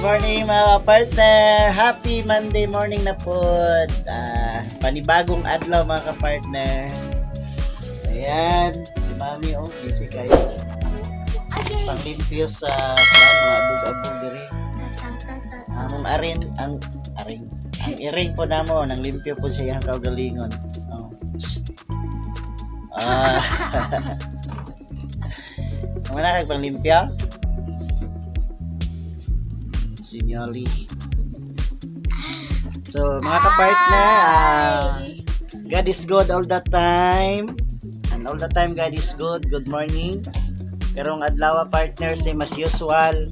Morning, mga partner! Happy Monday morning na po. Panibagong adlaw, mga kapartner. Ayan, si Mami, oh, busy kayo. Panglimpyo sa kuan, mga abog-abog diri. Ang arin, ang aring, ang iring po namo, nang limpyo po siya iyang kaugalingon. Oh. Psst. Ah. Ang na kay panglimpyo? Si Nyoli. So, mga kapartner, God is good all the time. And all the time, God is good. Good morning. Karong adlaw, partner, same as usual.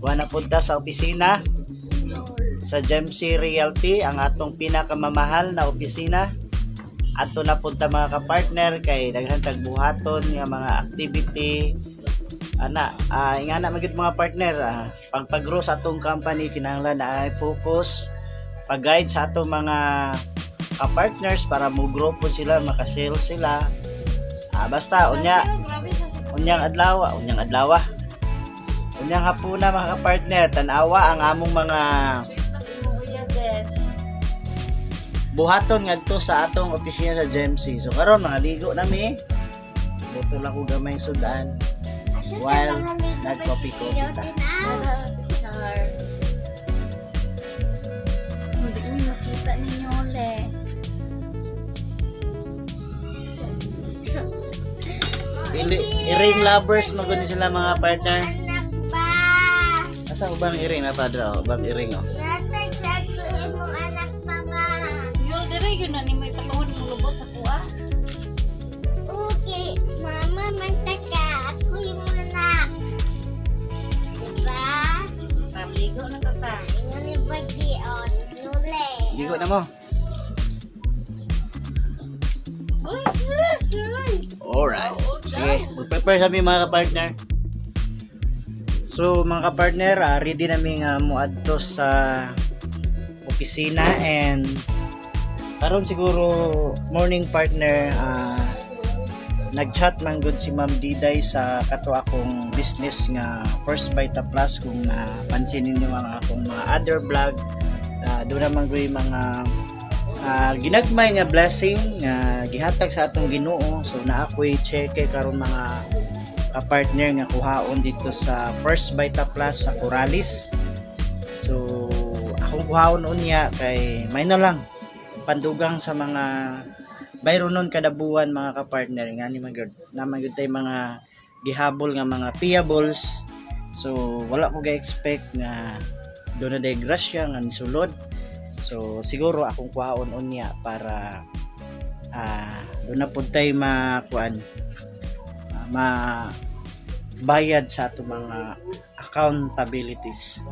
Wala punta sa opisina sa GMC Realty, ang atong pinakamamahal na opisina. Ato na punta, mga kapartner, kay daghan tag buhaton nga mga activity ana. Ingana man gyud, mga partner, pag pag-grow sa atong company, kinahanglan na ay focus pag-guide sa atong mga ka-partners para mo grow po sila, maka-sales sila. Basta unya unyang adlaw, unyang adlaw, unyang hapuna, mga ka-partner, tan-awa ang among mga buhaton ngadto sa atong opisina sa GMC. So karon mga ligo nami. Buto lang ko gamay sudan while nag-coffee-coffee ta. Star. Hindi ko makita ninyo ulit. Ili, iring lovers maguni sila, mga partner. Anak ba? Asa ubang iring na padre, oh, ubang iring, oh. Natag sa imong anak papa. Yul, dire yun na ni mo ipatuhod mo lubot sa kuha. Okay, mama manta ka. Ako yung anak. Diba? Pamligo na tata. Ingon ni Bagi on. Nule. Ligo na mo. Uy, sis! Uy! Alright. Sige, mag-prepare sa mga kapartner. So mga kapartner, ready na mi nga moadto sa opisina and karon siguro morning, partner, nag-chat man gud si Ma'am Diday sa kato akong business nga First Vita Plus. Kung napansin ninyo ang akong mga other vlog, doon naman gud yung mga ginagmay nga blessing nga gihatag sa atong Ginoo. So naa ko'y cheque karon, mga kapartner, nga kuhaon dito sa First Vita Plus sa Corrales. So akong kuhaon unya kay may na lang pandugang sa mga bayro nun kada buwan, mga kapartner, nga ni man gud naman gud tay mga gihabol nga mga payables. So wala ko ga-expect nga doon na day grasya nga nisulod. So siguro akong kuhaon unya para doon na pud tay makuan, ma bayad sa atong mga accountabilities.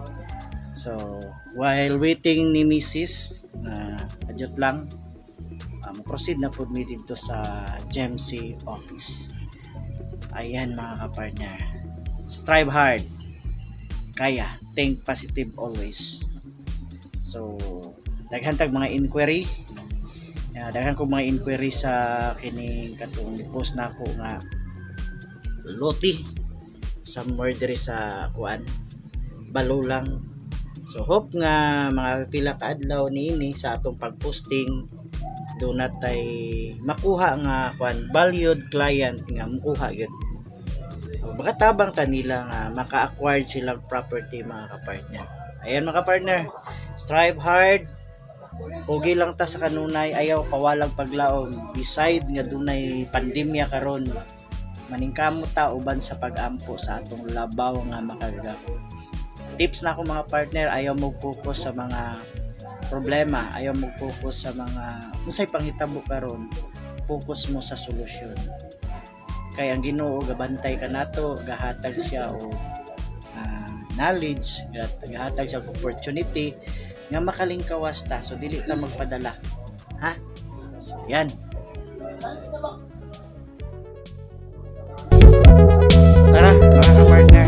So while waiting ni Mrs. na adjot lang, mo-proceed na pud mi dito sa GMC office. Ayan, mga kapartner. Strive hard. Kaya think positive always. So daghan tag mga inquiry. Daghan ko mga inquiry sa kining katong post nako nga loti somewhere diri sa kuan, Balulang. So hope nga mga pila ka adlaw niini sa atong pagposting do na tay makuha nga kuan, valued client nga mukuha gyud. So, baka tabang ta nila nga maka-acquire silang property, mga kapartner. Ayan, mga partner, strive hard. Pugi lang ta sa kanunay, ayaw pawalang paglaom. Beside nga dunay pandemya karon, maningkamot ta uban sa pag-ampo sa atong labaw nga makagako. Tips na ako, mga partner, ayaw mo focus sa mga problema, ayaw mo focus sa mga unsay panghitabo karon, focus mo sa solusyon. Kay ang Ginoo gabantay kanato, gahatag siya og knowledge, gahatag siya og opportunity nga makalingkawas ta. So dili ta magpadala. Ha? So yan. Tara, mga ka-partner.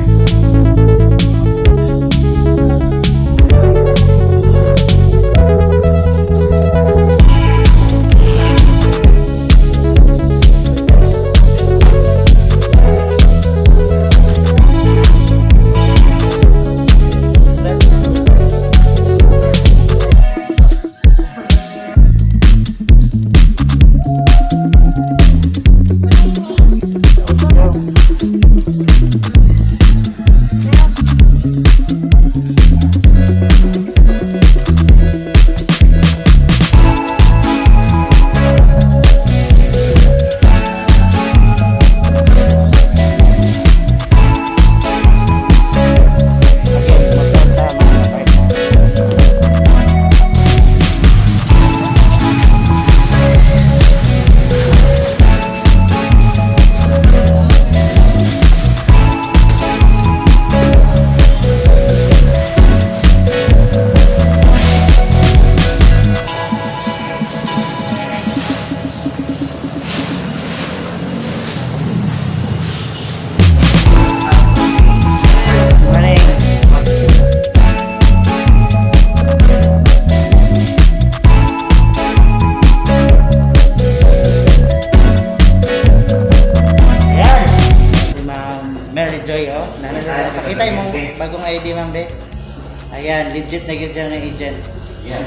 Ayan, legit na gyud siya nga agent. Yeah.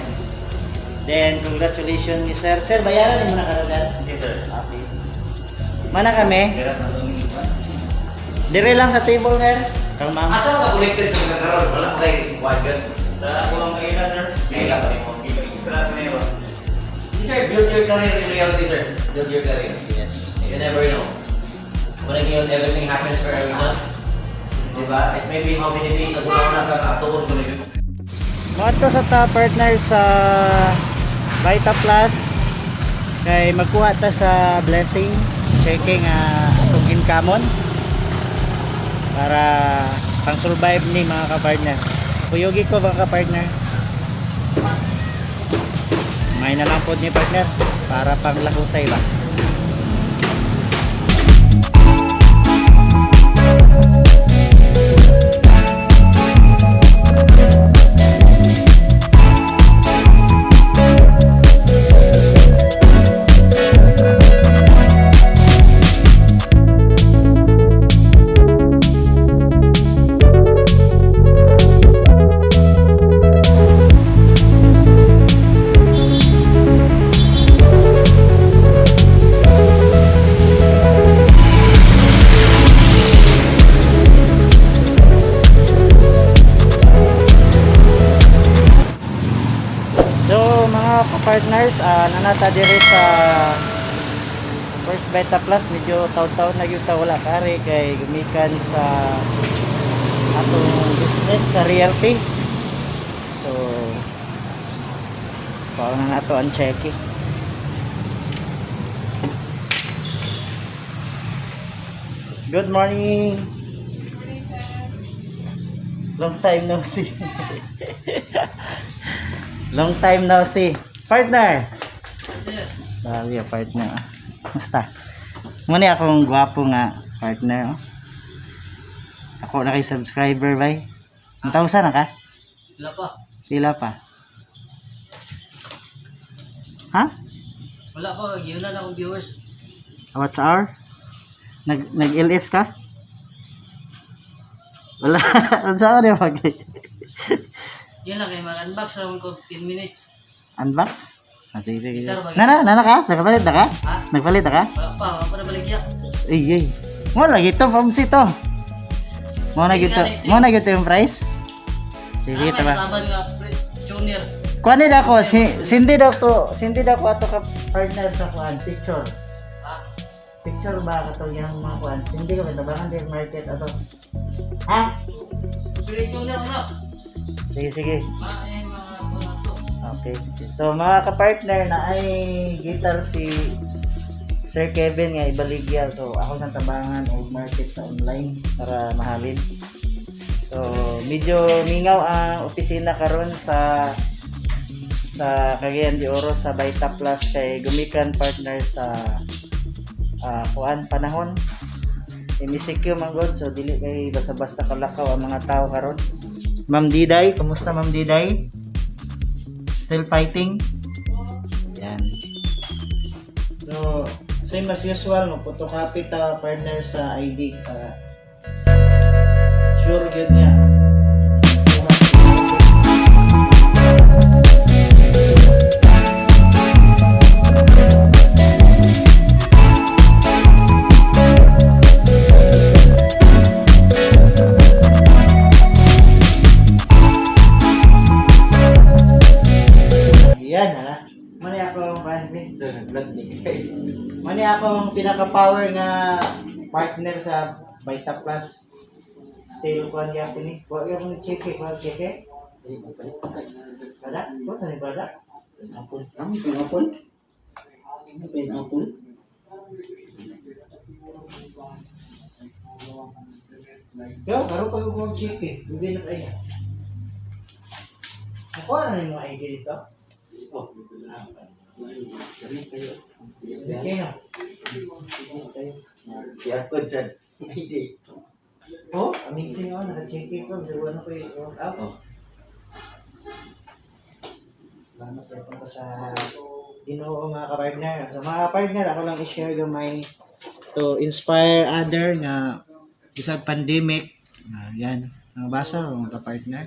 Then, congratulations ni sir. Sir, bayaran mo na karon, sir? Yes, sir. Okay. Mana kami? Dire lang sa table, sir. Kang ma'am. Asa ka connected sa mga karon? Wala pa kay wagon. Sa ako lang kaila, sir. Kaila pa nimo. Extra na yun. Sir, build your career in reality, sir. Build your career. Yes. You never know. When again, everything happens for a reason. Diba? It may be how many days na gulaw na kang atuon ko na yun. Moto sa ta partner sa Vita Plus kay magkuha ta sa blessing checking atong income para pang survive ni mga kapartner. Kuyugi ko mga kapartner. May na lang po ni partner para pang lahutay ba. So mga ka-partners, nanata diri sa First Beta Plus, medyo taon-taon na gyud ta wala kari kay gumikan sa atong business sa realty. So pao na nato ang checking. Good morning. Long time no see. Long time no see. Partner! Sabi ya, partner. Musta? Muna akong gwapo nga partner. Oh. Ako na kay subscriber bay. Ang tawag na ka? Wala pa. Sila pa. Ha? Wala pa. Yun na lang akong viewers. What's our? Nag LS ka? Wala. Ano sa ano mag Yun lang kay mag-unbox naman ko 10 minutes. Unbox? Ah, sige, sige. Gitar ba? Nana, nana ka? Nagpalit na ka? Ha? Nagpalit na ka? Wala pa. Wala pa na baligya. Ay, ay. Mo lagi to, pamsi to. Mo na gito. Mo na gito yung price. Sige, Ah, tama. Laban nga junior. Kuan nila ako, si sindi daw to, sindi daw ko ato ka partner sa kuan picture. Ha? Picture ba kato yang mga kuan? Sindi ka ba tabangan din market ato. Ha? Pre junior na. Sige, sige. Mga mga to. Okay. So mga ka-partner na ay guitar si Sir Kevin nga ibaligya. So ako nang tabangan og market sa online para mahalin. So medyo mingaw ang opisina karon sa Cagayan de Oro sa Vita Plus kay gumikan partner sa kuan panahon. MCQ man gud, so dili kay basta-basta kalakaw ang mga tao karon. Ma'am Diday, kumusta Ma'am Diday? Still fighting? Yan. So, same as usual, magphotocopy ta partner sa ID para sure good niya. Yan ha. Mani ako ang bandmate. Mani akong pinaka-power nga partner sa Vita Plus. Still kuan gyapon ni. Wa gyapon check eh, kuan check eh. Bada? Ko sa ni bada? Apple. Ano yung apple? Ano ba yung apple? Yo, karon pag ko check eh. Dugay na kay. Nakuha na nimo ID dito? Oh. Sige no. QR code sir. ID. Oh, amazing oh, naka-check ko. Bisa na ko i-work out. Oh. Salamat sa punta sa Ginoo mga kapartner. So mga kapartner, ako lang i-share gamay to inspire other nga bisag pandemic. Yan. Nabasa ko mga kapartner.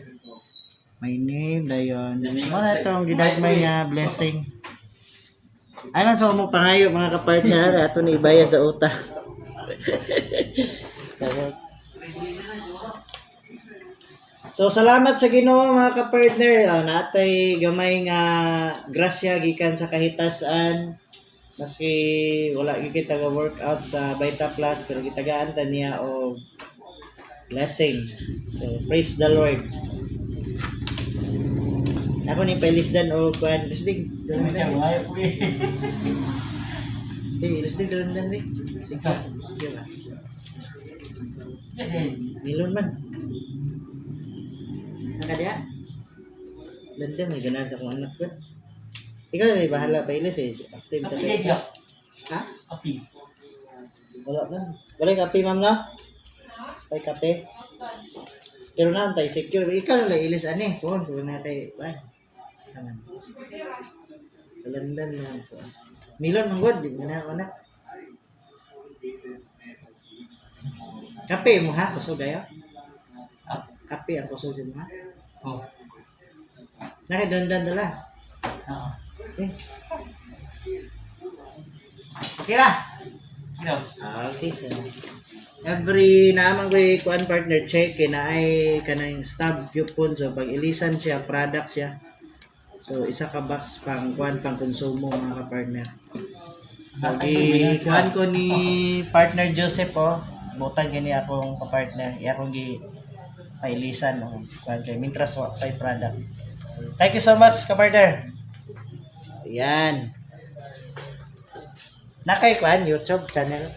My name, dayon. Mo na itong ginagmay nga blessing. Ano sa mo pangayo, mga kapartner, ato ni ibayad sa utang. So salamat sa Ginoo, mga kapartner. Natay gamay nga grasya gikan sa kahitasan. Maski wala gyud kita ga workout sa Vita Plus, pero gitagaan ta niya og blessing. So praise the Lord. Ako ni pailisdan o kuan lisdig. Siya, mga po eh. Eh, lisdig dalandan eh. Sige. Sige ba. Milon man. Nakadiya? Landan, may ganahan sa akong anak ko. Ikaw na may bahala pa ilis eh. Active Kapi ta na. Ha? Kapi. Wala na. Wala yung kape, ma'am, na? May kape? Pero na, tayo secure. Ikaw na lang ilis, ani. Kung na tayo. Ay. Taman. Landan na ako. Milon, manggod. Di mo na ako na. Kape mo ha? Kusog kayo? Ah. Kape ang kusog sa mo ha? Oh. Nakadandan dala. Ah. Eh. Okay ra. Ano? Okay. Every naman ko kuan partner check kay naay kanang stub gyud. So pag ilisan siya, product siya. So isa ka box pang kuan, pang konsumo, mga ka-partner. So gi kuan ko ni partner Joseph oh. Butan gani akong ka-partner. Iya akong gi pailisan oh. Kuan kay mintras wa pay product. Thank you so much, ka-partner. Ayan. Nakay kuan YouTube channel.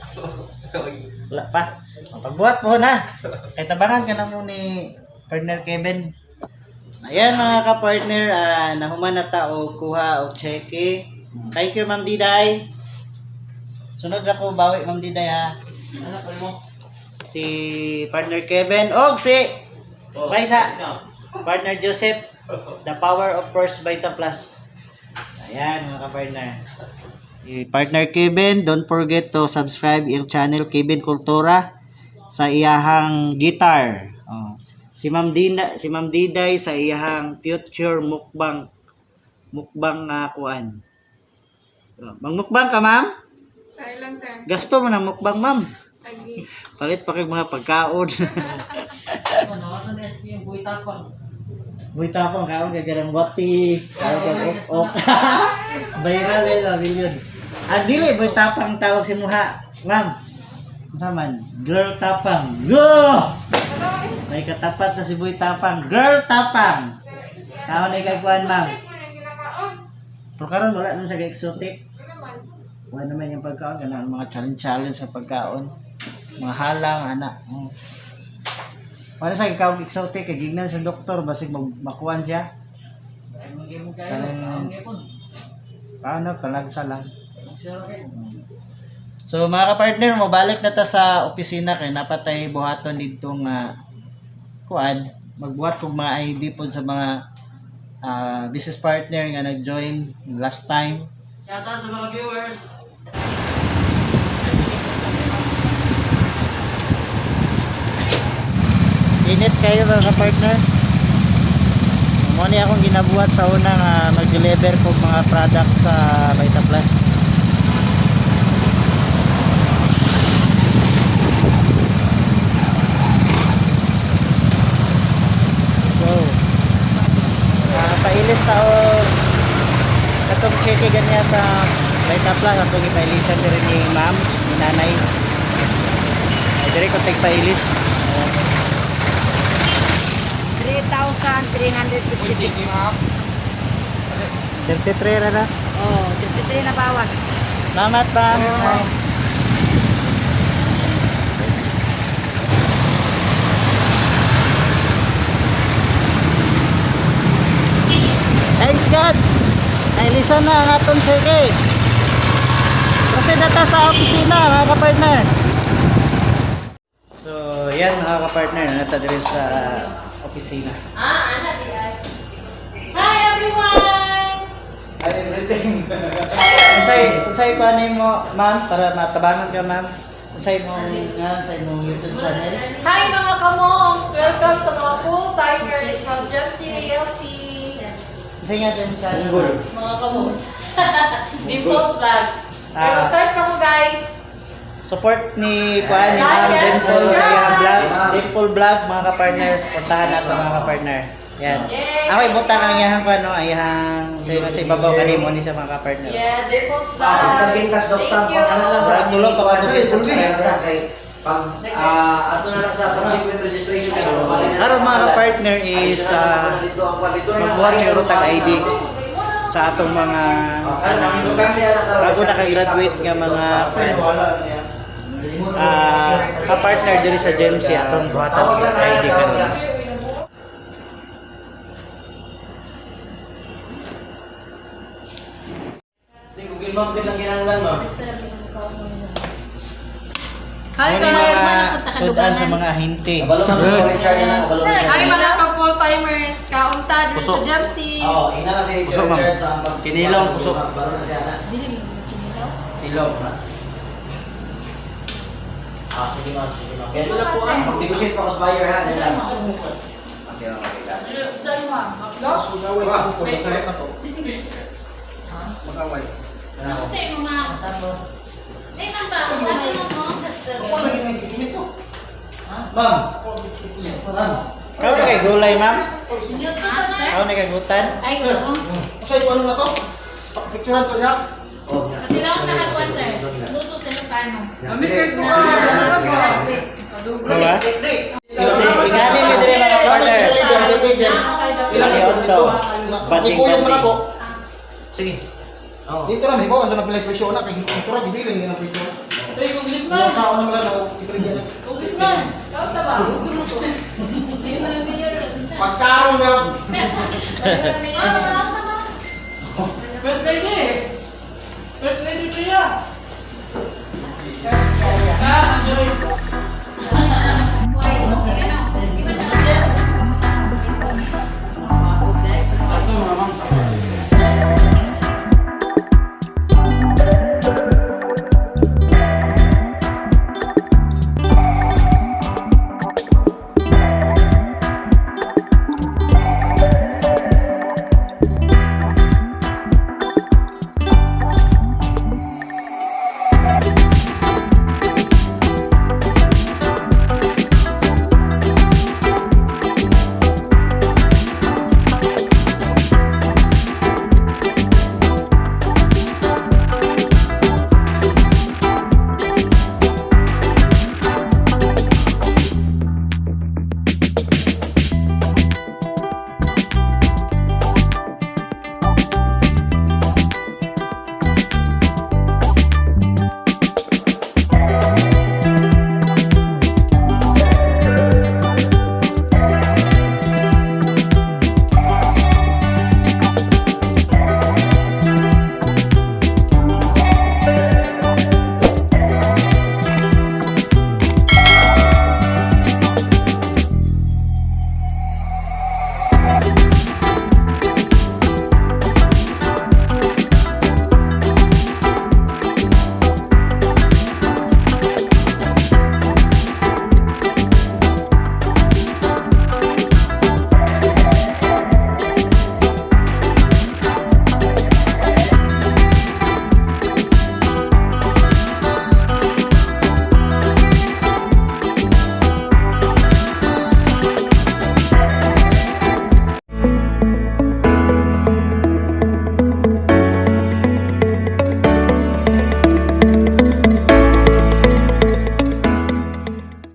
Wala pa. Pagbuhat po na. Kay tabangan ka na mo ni partner Kevin. Ayan, mga ka-partner, nahuman na ta og kuha og cheque. Thank you, Ma'am Diday. Sunod ra ko bawi, Ma'am Diday, ha. Ano pa mo? Si partner Kevin og si Oh. Bye sa Ano? partner Joseph, the power of First Vita Plus. Ayan, mga ka-partner. Eh, Partner Kevin, don't forget to subscribe iyang channel Kevin Kultura sa iyahang guitar. Oh. Si Ma'am Dina, si Ma'am Diday sa iyahang future mukbang mukbang nga kuan. Oh, mangmukbang ka, ma'am? Tayo lang, sir. Gasto mo ng mukbang, ma'am. Lagi. Palit pa kay mga pagkaon. Ano? Ano na SK yung buhay tapang? Buhay tapang kaon kay garang wati, kaon kay ok ok. Viral eh, la million. Ah, dili buhay tapang tawag si muha. Ma'am. Unsa man? Girl tapang. Go! May katapat na si Boy Tapang. Girl tapang. Kaon na ikakuan, ma'am. Exotic mo nang ginakaon. Pero karon wala naman siya exotic. Ano naman? Wala naman yung pagkaon kana mga challenge challenge sa pagkaon. Mga halang ana. Wala sa ikaw exotic kay gignan sa doktor basig makuan siya. Ay, manggay mo kayo. Kanang- Ang gipon. Paano talagsa lang. Sure kayo. So mga ka-partner, mobalik na ta sa opisina kay napatay buhaton didto nga kuan, magbuhat kog mga ID po sa mga business partner nga nag-join last time. Shout out sa mga viewers. Init kayo, mga ka-partner. Mo ni akong ginabuhat sa una nga mag-deliver kog mga product sa Vita Plus. Go. Pailis ta og katong cheque ganyan sa Vita Plus atong ipailisan diri ni ma'am, ni nanay. Ay, diri ko tigpailis. Ayan. 3,356. 33 ra na. Oh, 33 na bawas. Salamat, ma'am. Thanks God. Nailisan na ang atong cheque. Proceed na ta sa opisina, mga kapartner. So, yan, mga kapartner, nata diri sa opisina. Ah, ana di ay. Hi everyone! Hi, everything. Unsay unsay pa mo, ma'am, para matabangan ka, ma'am? Sa imong ngalan sa imong YouTube channel. Hi mga kamongs! Welcome sa mga full-timers from Gem City LT. Sa nga sa imong channel. Mga kamongs. Dimples Vlog. Ah. Pero start pa ko, guys. Support ni kuan ni Like Ma'am and Dimple sa subscribe. iyang vlog. Dimple Vlog, mga kapartner, suportahan nato, mga kapartner. Yan. Yay! Ako ibutang ang iyang kuan no, ang iyang sa ibabaw kanimo ni sa mga kapartner. Yeah, Dimples Vlog. Ah, pagkagintas daw stamp, Thank you. pag kanan lang sa Tulong pa Dali, ka subscribe sa kay pag ato na lang sa subsequent registration kay Karon, mga kapartner, is magbuhat siguro tag ID sa atong mga kanang bago nakagraduate nga mga kapartner diri sa GMC, atong buhatan og ID karon. Di Google Map din ang kinahanglan mo. Hi Muna yung guys! mga sudan sa mga ahente. Kabalo man ko Richard na kabalo. Hi mga ka-full-timers! Kaunta dito sa Kusog. Gem City. Oo, ina lang si Kusog, ma'am. Richard sa pag Kinilaw, kusog. Baro na siya na. Ilaw na. Ah, sige ma'am, sige ma'am. Kaya mag-negotiate pa ko sa buyer ha. Dali lang. Okay, okay lang. Ma'am. Ma'am. Kau na kay gulay, ma'am? Kau na kay gutan? Ay, oo. Oh, yeah. Kailangan nakakuan, sir. Luto sa Ilocano. Kami kay Diba? Ingani mi diri, mga partner. Ilang to? Bating bating. Sige. Oh. Dito lang, ibaw, ando na pala presyo na, kay ito ra gibilin nga presyo. Uy, congressman! Sa ako naman lang ibrigyan. Congressman! Kaunta ba? Pagkaroon na Birthday ni